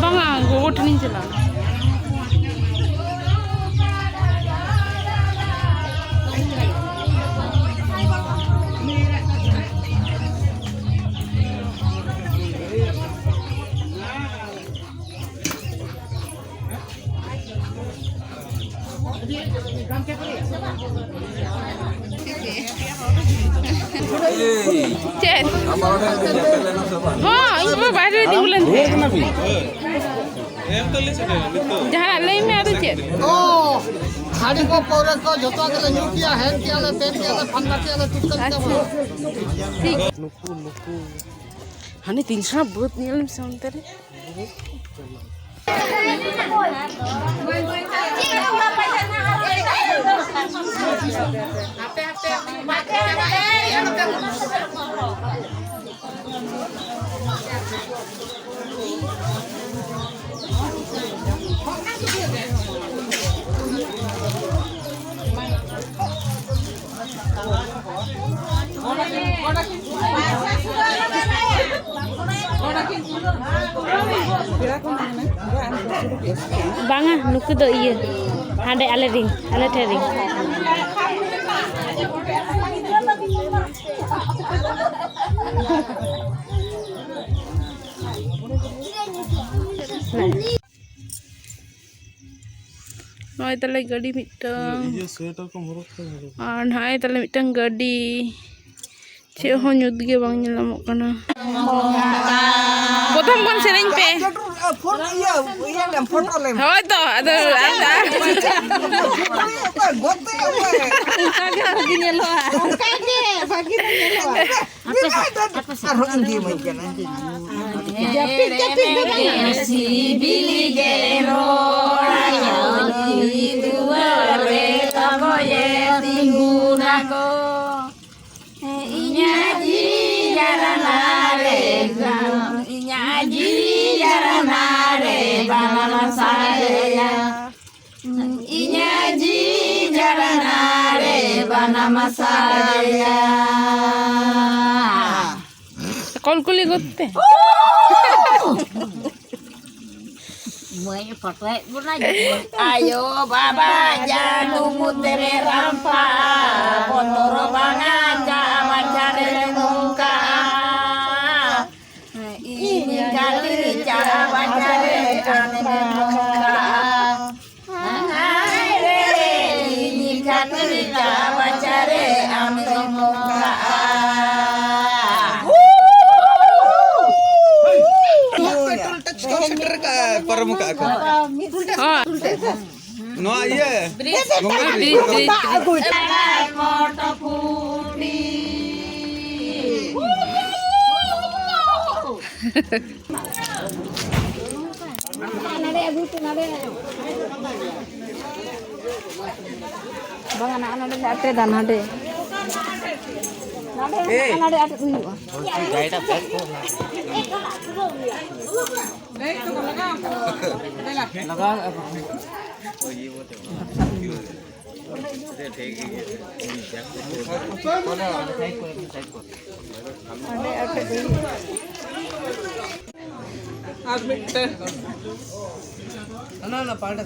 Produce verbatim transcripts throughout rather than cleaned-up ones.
ᱵᱟᱝᱟ, ᱜᱚᱜᱚ ᱴᱷᱮᱱᱤᱧ ᱪᱟᱞᱟᱜᱼᱟ᱾ ᱪᱮᱫ? ᱦᱚᱸ, ᱤᱧ ᱢᱟ ᱵᱟᱭᱨᱮ ᱨᱮ ᱛᱤᱸᱜᱩ ᱞᱮᱱ ᱛᱟᱦᱮᱸᱫ᱾ ᱡᱟᱦᱟᱱᱟᱜ ᱞᱟᱹᱭ ᱢᱮ, ᱟᱫᱚ ᱪᱮᱫ? ᱚ, ᱦᱟᱺᱰᱤ ᱠᱚ, ᱯᱟᱹᱣᱨᱟᱹ ᱠᱚ ᱡᱚᱛᱚ ᱜᱮᱞᱮ ᱧᱩ ᱠᱮᱜᱼᱟ, ᱦᱮᱱ ᱠᱮᱜᱼᱟ ᱞᱮ, ᱛᱮᱱ ᱠᱮᱜᱼᱟ ᱞᱮ, ᱯᱷᱟᱱᱫᱟ ᱠᱮᱜᱼᱟ ᱞᱮ, ᱛᱩᱫ ᱠᱟᱜ ᱟᱪᱪᱷᱟ᱾ ᱛᱟᱵᱚᱱ᱾ ᱴᱷᱤᱠ᱾ ᱦᱟᱱᱮ ᱛᱤᱱ ᱥᱮᱬᱟ ᱵᱟᱹᱫᱽ ᱧᱮᱞ ᱢᱮᱥᱮ ᱚᱱᱛᱮ ᱨᱮ᱾ ᱵᱟᱝᱟ, ᱱᱩᱠᱩ ᱫᱚ ᱤᱭᱟᱹ, ᱦᱟᱸᱰᱮ ᱟᱞᱮ ᱨᱤᱱ, ᱟᱞᱮ ᱴᱷᱮᱱ ᱨᱤᱱ᱾ ᱱᱚᱜᱼᱚᱭ ᱛᱟᱞᱮ ᱜᱟᱹᱰᱤ ᱢᱤᱫᱴᱟᱝ᱾ ᱤᱭᱟᱹ ᱥᱳᱭᱮᱴᱟᱨ ᱠᱚᱢ ᱦᱚᱨᱚᱜ ᱠᱷᱟᱱ ᱵᱷᱟᱜᱮ᱾ ᱟᱨ ᱱᱚᱜᱼᱚᱭ ᱛᱟᱞᱮ ᱢᱤᱫᱴᱟᱝ ᱜᱟᱹᱰᱤ᱾ ᱪᱮᱫ ᱦᱚᱸ ᱧᱩᱛ ᱜᱮ ᱵᱟᱝ ᱧᱮᱞ ᱧᱟᱢᱚᱜ ᱠᱟᱱᱟ᱾ ᱯᱨᱚᱛᱷᱚᱢ ᱠᱷᱚᱱ ᱥᱮᱨᱮᱧ ᱯᱮ᱾ ᱯᱷᱳᱴᱳ, ᱤᱭᱟᱹ, ᱤᱭᱟᱹ, ᱯᱷᱳᱴᱳ ᱞᱮ᱾ ᱦᱳᱭ ᱛᱚ, ᱟᱫᱚ, ᱟᱫᱚ᱾ ᱚᱠᱚᱭ ᱜᱚᱛᱮ, ᱚᱠᱚᱭ? ᱚᱱᱠᱟ ᱜᱮ ᱵᱷᱟᱹᱜᱤ ᱧᱮᱞᱚᱜᱼᱟ᱾ ᱚᱱᱠᱟ ᱜᱮ ᱵᱷᱟᱹᱜᱤ ᱫᱚ ᱧᱮᱞᱚᱜᱼᱟ᱾ ᱟᱨᱦᱚᱸ ᱤᱧ ᱜᱮ ᱤᱢᱟᱹᱧ ᱠᱟᱱᱟ᱾ ᱡᱟᱹᱯᱤᱫ, ᱡᱟᱹᱯᱤᱫ ᱫᱚ ᱵᱟᱝᱟ᱾ ᱥᱤᱵᱤᱞ ᱜᱮ ᱨᱚᱲ ᱟᱭᱟ, ᱩᱱᱤ ᱫᱩᱣᱟᱹᱨ ᱨᱮ ᱛᱟᱵᱚᱭᱮ ᱛᱤᱸᱜᱩᱱᱟ ᱠᱚ᱾ ᱤᱧᱟᱹᱜ ᱡᱤᱣᱤ ᱡᱟᱨᱱᱟ ᱨᱮ, ᱤᱧᱟᱹᱜ ᱡᱤᱣᱤ ᱡᱟᱨᱱᱟ ᱨᱮ ᱵᱟᱱᱟᱢ ᱥᱟᱰᱮᱭᱟ᱾ ᱤᱧᱟᱹᱜ ᱡᱤᱣᱤ ᱡᱟᱨᱱᱟ ᱨᱮ ᱵᱟᱱᱟᱢ ᱥᱟᱰᱮᱭᱟ᱾ ᱠᱚᱞᱠᱩᱞᱤ ᱜᱚᱫ ᱯᱮ᱾ ᱢᱟᱹᱭ ᱯᱷᱚᱴᱚᱭᱮᱫ ᱵᱚᱱᱟ᱾ ᱟᱭᱳ ᱵᱟᱵᱟ ᱡᱟᱹᱱᱩ ᱢᱩᱫᱽ ᱨᱮ ᱨᱟᱢᱯᱟ, ᱵᱚᱛᱚᱨ ᱵᱟᱝᱟ ᱪᱟ ᱵᱟᱪᱷᱟ ᱨᱮ ᱱᱚᱝᱠᱟᱜᱼᱟ᱾ ᱤᱧ ᱠᱷᱟᱹᱛᱤᱨ ᱪᱟ ᱵᱟᱪᱷᱟ ᱨᱮ ᱟᱢᱮᱢ ᱱᱚᱝᱠᱟᱜᱼᱟ᱾ ᱦᱟᱭ ᱨᱮ, ᱤᱧ ᱠᱷᱟᱹᱛᱤᱨ ᱪᱟ ᱵᱟᱪᱷᱟ ᱨᱮ ᱟᱢᱮᱢ ᱱᱚᱝᱠᱟᱜᱼᱟ᱾ ᱯᱮᱴᱨᱳᱞ ᱴᱮᱠᱥ ᱠᱚ ᱥᱮᱴᱮᱨ ᱠᱟᱜᱼᱟ, ᱯᱟᱨᱚᱢ ᱠᱟᱜᱼᱟ ᱠᱚ᱾ ᱦᱚᱸ᱾ ᱱᱚᱣᱟ ᱤᱭᱟᱹ, bridge, Ganga bridge, bridge, bridge. ᱱᱚᱰᱮ ᱟᱹᱜᱩᱭ ᱯᱮ, ᱱᱚᱰᱮ᱾ ᱵᱟᱝᱟ, ᱱᱚᱰᱮ ᱞᱮ ᱟᱴᱮᱫᱟ, ᱱᱚᱰᱮ᱾ ᱱᱚᱰᱮ, ᱮᱭ᱾ ᱱᱚᱰᱮ ᱟᱴᱮᱫ ᱦᱩᱭᱩᱜᱼᱟ᱾ ᱟᱨ ᱢᱤᱫᱴᱮᱱ᱾ ᱚᱱᱟ ᱚᱱᱟ ᱯᱟᱦᱴᱟ᱾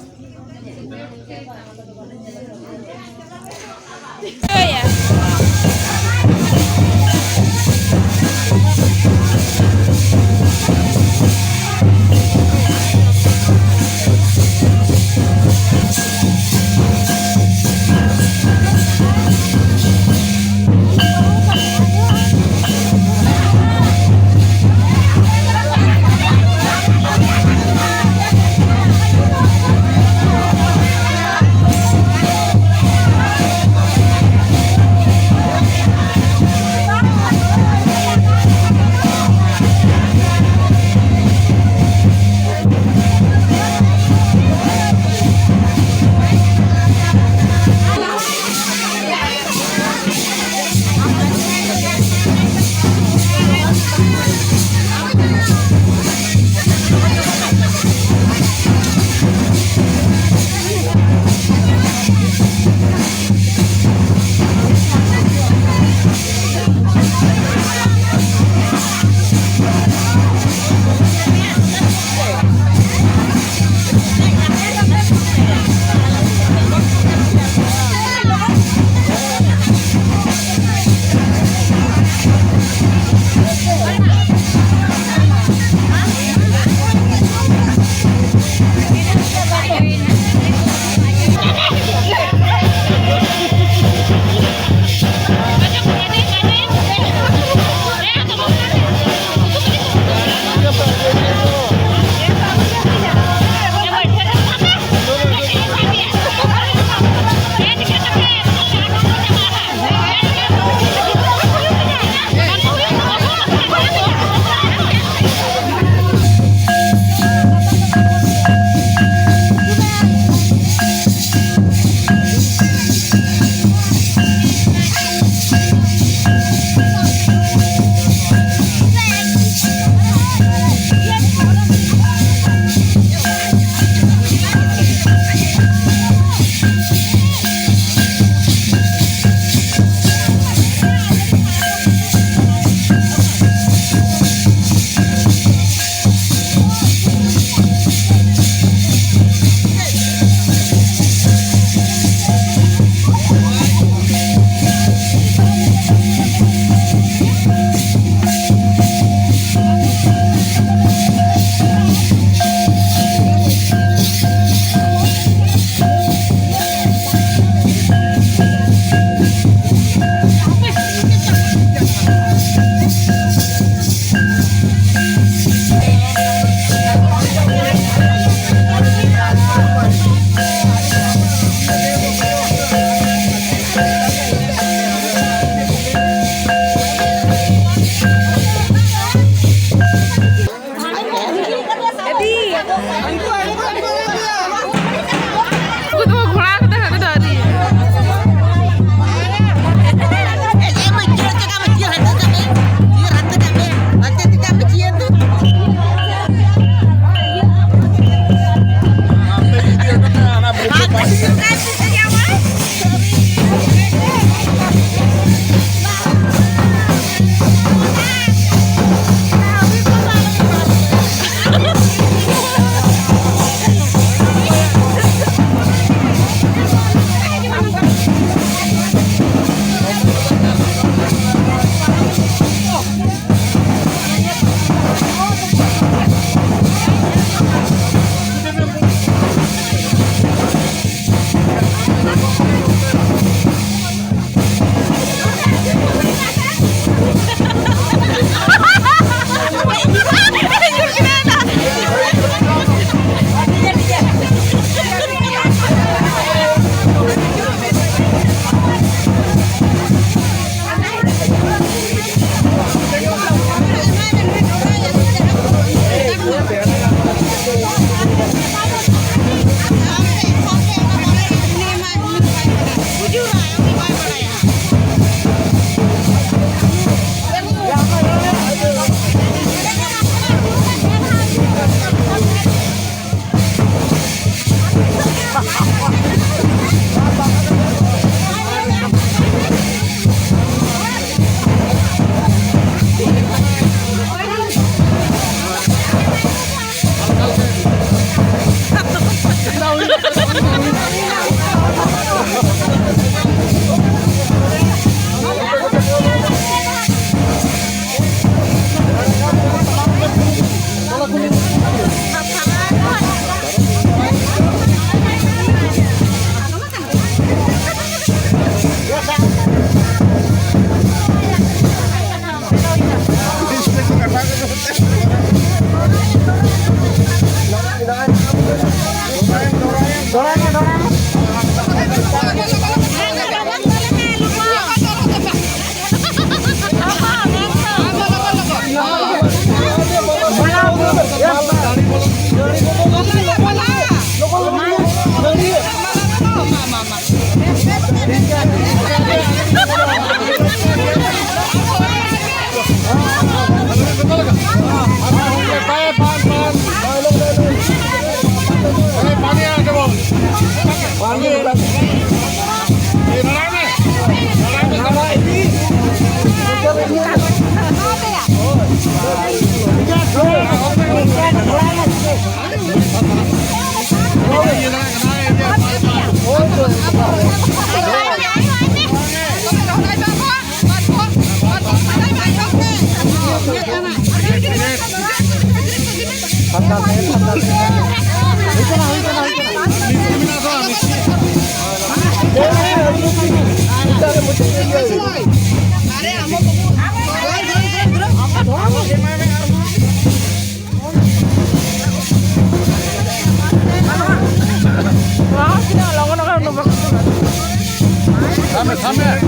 ᱥᱟᱢᱱᱮ, ᱥᱟᱢᱱᱮ᱾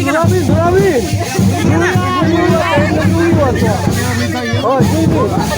ᱫᱷᱚᱨᱟᱵᱤᱱ, ᱫᱷᱚᱨᱟᱵᱤᱱ᱾ ᱦᱳᱭ, ᱦᱳᱭ, ᱦᱳᱭ᱾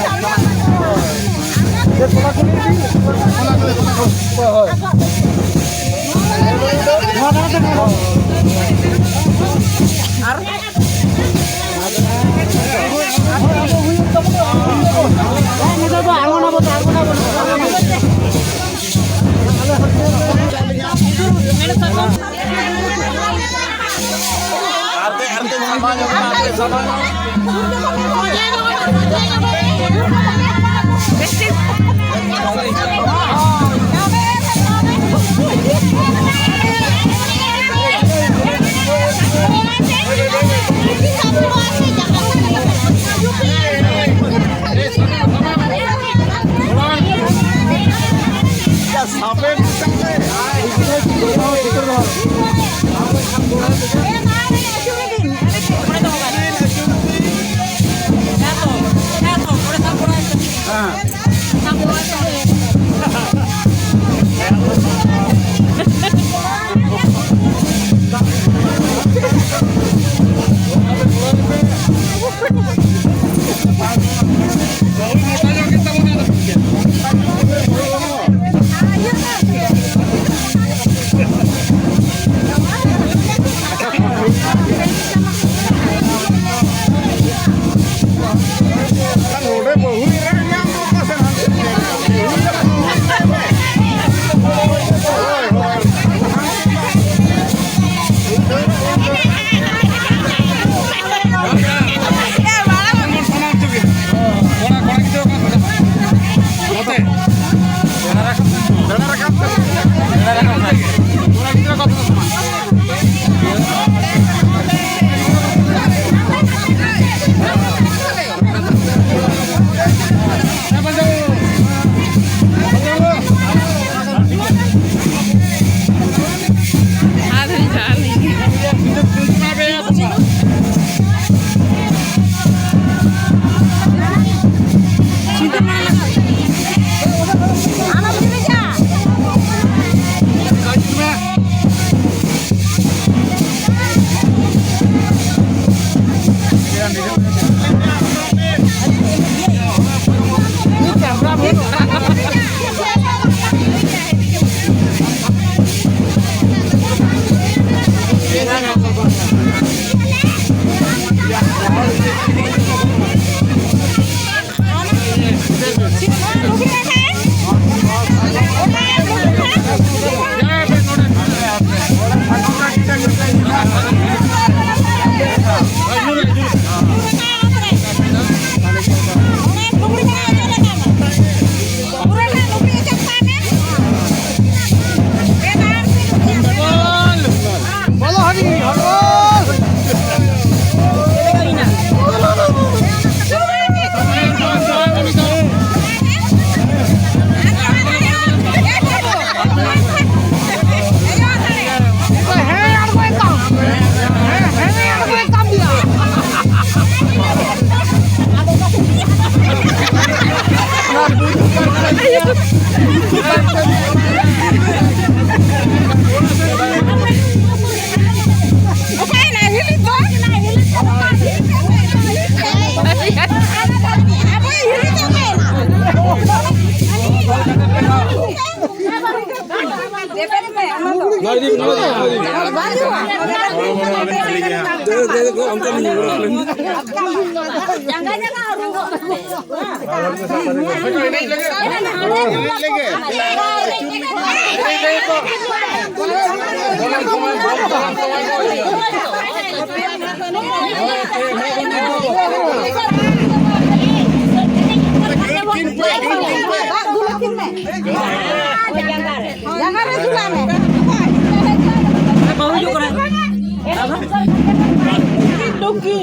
ᱱᱚᱰᱮ ᱵᱟᱹᱦᱩ ᱮᱨᱟ ᱧᱟᱢ ᱫᱚ ᱚᱠᱟ ᱥᱮᱫ ᱦᱟᱱᱛᱮ ᱧᱮᱞ ᱧᱟᱢ ᱫᱚ᱾ ᱡᱟᱸᱜᱟ ᱨᱮ ᱫᱩᱞᱟᱜ ᱢᱮ᱾ ᱵᱟᱹᱦᱩ ᱦᱤᱡᱩᱜ ᱠᱟᱱᱟ᱾ ᱞᱩᱠᱤ᱾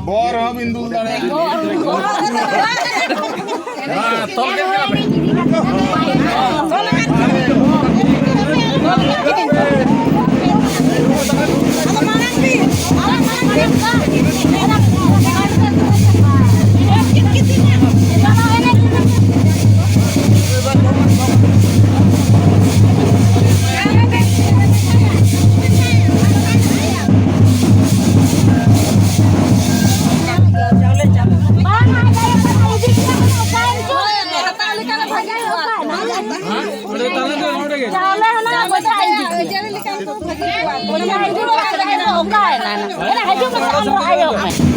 ᱵᱚᱨ ᱦᱚᱸ ᱵᱤᱱ ᱫᱩᱞ ᱫᱟᱲᱮᱭᱟᱜᱼᱟ᱾ ᱦᱮᱸ, ᱛᱚᱞ ᱠᱮᱫ ᱠᱟᱱᱟ ᱯᱮ᱾ ᱚᱸᱰᱮ ᱛᱟᱦᱞᱮ ᱫᱚ ᱱᱚᱰᱮ ᱜᱮ᱾ ᱪᱟᱣᱞᱮ ᱦᱟᱱᱟ ᱵᱚᱡᱷᱟ ᱤᱫᱤ᱾ ᱵᱚᱡᱷᱟ ᱤᱫᱤ ᱵᱟᱠᱷᱟᱱ ᱫᱚ ᱚᱠᱟᱭᱮᱱᱟ? ᱮᱱᱟ ᱦᱤᱡᱩᱜ ᱢᱮᱥᱮ ᱟᱢ ᱫᱚ ᱟᱭᱳ ᱢᱮ᱾